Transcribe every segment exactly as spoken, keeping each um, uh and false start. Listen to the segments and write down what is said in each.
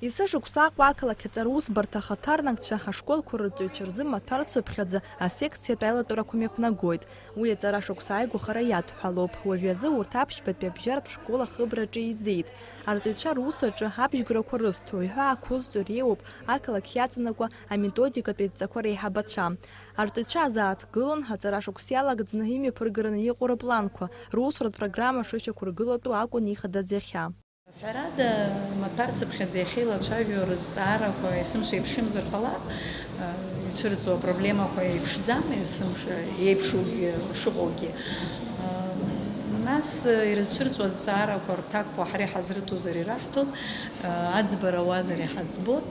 Есышықәса Аҟәа ақалақь аҵара усбарҭа ахаҭарнакцәа ашколқәа рырҵаҩцәа рзы маҭәарцыԥхьаӡа асекциатә аилатәарақәа мҩаԥнагоит. Уи аҵара шықәса ааигәахара иадҳәалоуп. Уажәазы урҭ аԥшьбатәи абжьаратә школ ахыбраҿы еизеит. Арҵаҩцәа рус аҿы абжьгарақәа рысҭо, иҳәа ақәызҵо реиуоуп ақалақь иаҵанакуа аметодикатә еидҵақәа реиҳабацәа. Арҵаҩцәа азааҭгылон, аҵара шықәс иалагӡаны имҩаԥыргараны иҟоу рыпланқәа, русуратә программа шышьақәыргылатәу акәын ихадаз иахьа. Ҳәарада, маҭәарцыԥхьаӡа иахьеилацәажәо рызҵаарақәа есымша еиԥшымзар ҟалап, ицәырҵуа апроблемақәа еиԥшӡам, есымша еиԥшугьы шыҟоугьы. Нас ирызцәырҵуа азҵаарақәа рҭакқәа ҳара иҳазрыҭозар ираҳҭон, аӡбара ауазар иҳаӡбон,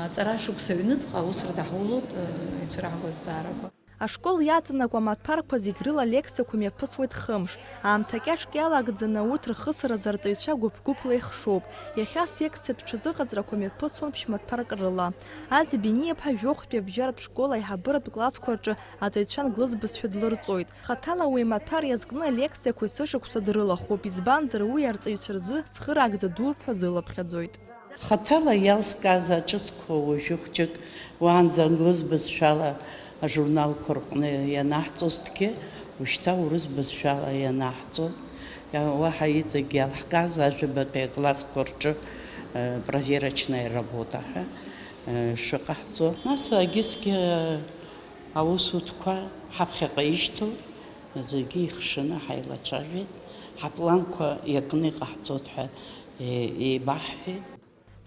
аҵара шықәса ҩныҵҟа аусура даҳулон, ицәыраҳго азҵаарақәа. Ашкол иаҵанакуа амаҭәарқәа зегь рыла лекциақәа мҩаԥысуеит хымш. Аамҭа кьаҿк иалагӡаны урҭ рхысразы арҵаҩцәа гәыԥ-гәыԥла ихшоуп. Иахьа асекциатә ҽазыҟаҵарақәа мҩаԥысуан ԥшьмаҭәарк рыла. Азеб Иниаԥҳа жәохәтәи абжьаратә школ аиҳабыратә классқәа рҿы аҵаҩцәа англыз бызшәа длырҵоит. Хаҭала уи амаҭәар иазкны алекциақәа есышықәса дрылахәуп, избанзар, уи арҵаҩцәа рзы цхыраагӡа дууп ҳәа зылаԥхьаӡоит. Хаҭала иалскааз аҿыцқәа уажәы хәҷык уаанӡа англыз бызшәала ажурналқәа рҟны ианаҳҵозҭгьы, ушьҭа урыс бызшәала ианаҳҵон. Уаҳа иҵегь иалҳкааз ажәабатәи аклассқәа рҿы, э, проверочная работа ҳәа, э, шыҟаҳҵо. Нас агьысгьы, э, аусутәқәа ҳаԥхьаҟа ишьҭоу зегьы ихшаны ҳаилацәажәеит, ҳапланқәа иакны иҟаҳҵоит ҳәа, э, еибаҳҳәеит.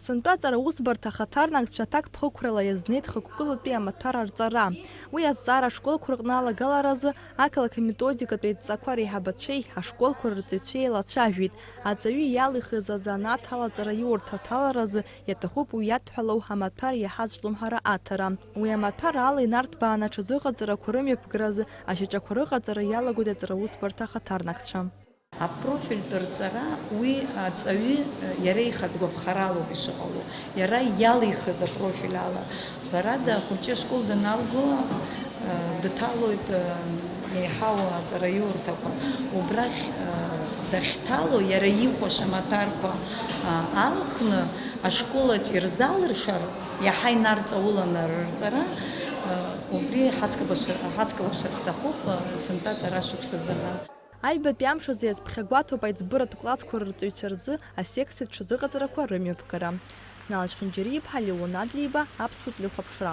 Сынтәа аҵара усбарҭа ахаҭарнакцәа аҭакԥхықәрала иазнеит хықәкылатәи амаҭәар арҵара. Уи азҵаара ашколқәа рҟны алагаларазы ақалақь аметодикатә еидҵақәа реиҳабацәеи ашколқәа рырҵаҩцәеи еилацәажәеит. Аҵаҩы иалихыз азанааҭ алаҵара иурҭа аҭаларазы иаҭахуп уи иадҳәалоу амаҭәар иаҳаз ҿлымҳара аҭара. Уи амаҭәар ала инарҭбааны аҽазыҟаҵарақәа рымҩаԥгаразы ашьаҿақәа рыҟаҵара иалагоит аҵара усбарҭа ахаҭарнакцәа. Апрофильтә рҵара уи аҵаҩы иара ихатә гәаԥхаралоуп ишыҟало, иара иалихыз апрофиль ала. Ҳәарада, ахәыҷы ашкол даналго, дҭалоит еиҳау аҵараиурҭақәа. Убрахь дахьҭало, иара ихәаша амаҭәарқәа алхны, ашколаҿ ирзалыршар, иаҳа инарҵауланы рырҵара, убри ҳацклаԥшыр, ҳацклаԥшыр ҳҭахуп сынтәа аҵара шықәс азыҳәан. Аҩбатәи амш азы иазԥхьагәаҭоуп аиҵбыратә классқәа рырҵаҩцәа рзы асекциа ҽазыҟаҵарақәа рымҩаԥгара. Нал Чхинџьариа-иԥҳа, Леон Адлеиба, Аԥсуа телехәаԥшра.